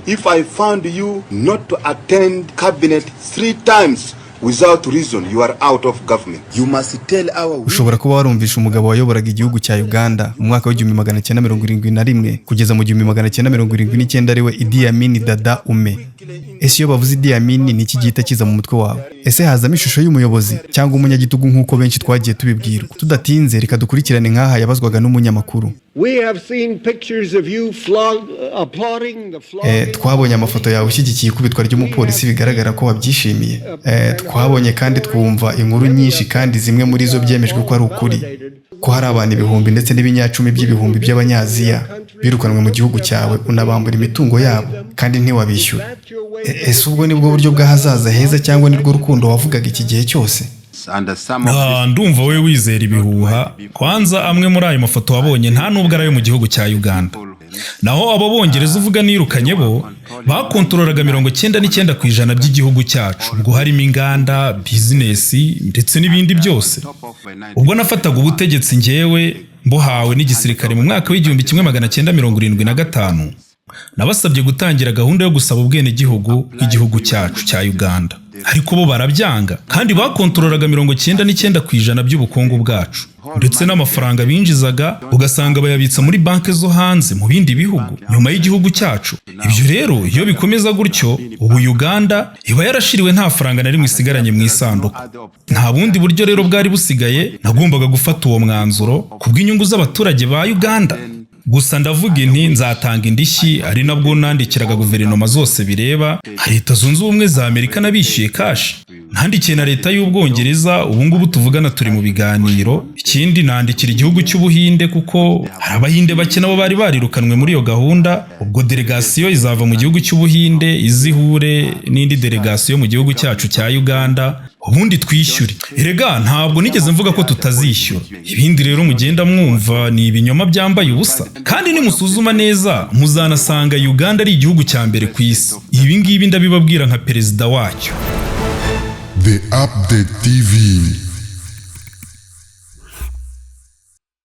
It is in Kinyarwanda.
If I found you not to attend cabinet three times without reason, you are out of government. You must tell our Ushobora kuba warumvisha umugabo wayoboraga igihugu cya Uganda mu mwaka wa 1971 kugeza mu 1979, ariwe Idi Amin Dada Ouma. Ese iyo bavuze Idi Amin, ni iki gihita kiza mu mutwe wawe? Ese hazamo ishusho y'umuyobozi cyangwa umunyagitugu nk'uko benshi twagiye tubibwirwa? Tudatinze, reka dukurikirane nk'aha yabazwaga n'umunyamakuru. We have seen pictures of you applauding the flogging. Twabonye amafoto yawe ushyigikiye ikubitwa ry'umupolisi, bigaragara ko wabyishimiye. Twabonye kandi twumva inkuru nyinshi, kandi zimwe muri zo byemejwe ko ari ukuri, ko hari abantu ibihumbi ndetse n'ibinyacumi by'ibihumbi by'Abanyaziya birukanwe mu gihugu cyawe, unabambura imitungo yabo kandi ntiwabishyura. Ese ubwo nibwo buryo bw'ahazaza heza, cyangwa nirwo rukundo wavugaga iki gihe cyose? And some of Ah, ndumva wowe wizera ibihuha. Kwanza amwe muri ayo mafoto wabonye nta nubwo ari ayo mu gihugu cya Uganda. Naho abo Bongereza uvuga nirukanye, bo bakontororaga 99% by'igihugu cyacu, ubwo harimo inganda, bizinesi ndetse n'ibindi byose. Ubwo nafataga ubutegetsi njyewe mbuhawe n'igisirikare mu mwaka wa 1975, nabasabye gutangira gahunda yo gusaba ubwenegihugu bw'igihugu cyacu cya Uganda, ariko bo barabyanga. Kandi bakontororaga 99% by'ubukungu bwacu, ndetse n'amafaranga binjizaga ugasanga bayabitsa muri banki zo hanze mu bindi bihugu nyuma y'igihugu cyacu. Ibyo rero iyo bikomeza gutyo, ubu Uganda iba yarashiriwe, nta faranga na rimwe isigaranye mu isanduku. Nta bundi buryo rero bwari busigaye, nagombaga gufata uwo mwanzuro ku bw'inyungu z'abaturage ba Uganda. Gusa ndavuga inti nzatanga indishyi, ari nabwo nandikiraga guverinoma zose bireba, nka Leta Zunze Ubumwe za Amerika nabishyuye cash, nandikiye na Leta y'Ubwongereza, ubu ngubu tuvugana turi mu biganiro. Ikindi, nandikira igihugu cy'Ubuhinde, kuko hari Abahinde bake nabo bari barirukanwe muri iyo gahunda. Ubwo delegasiyo izava mu gihugu cy'Ubuhinde izihure n'indi delegasiyo mu gihugu cyacu cya Uganda, ubundi twishyure. Erega ntabwo nigeze mvuga ko tutazishyura. Ibindi rero mugenda mwumva ni ibinyoma byambaye ubusa, kandi nimusuzuma neza muzanasanga Uganda ari igihugu cya mbere ku isi. Ibi ngibi ndabibabwira nka perezida wacyo. The Update TV.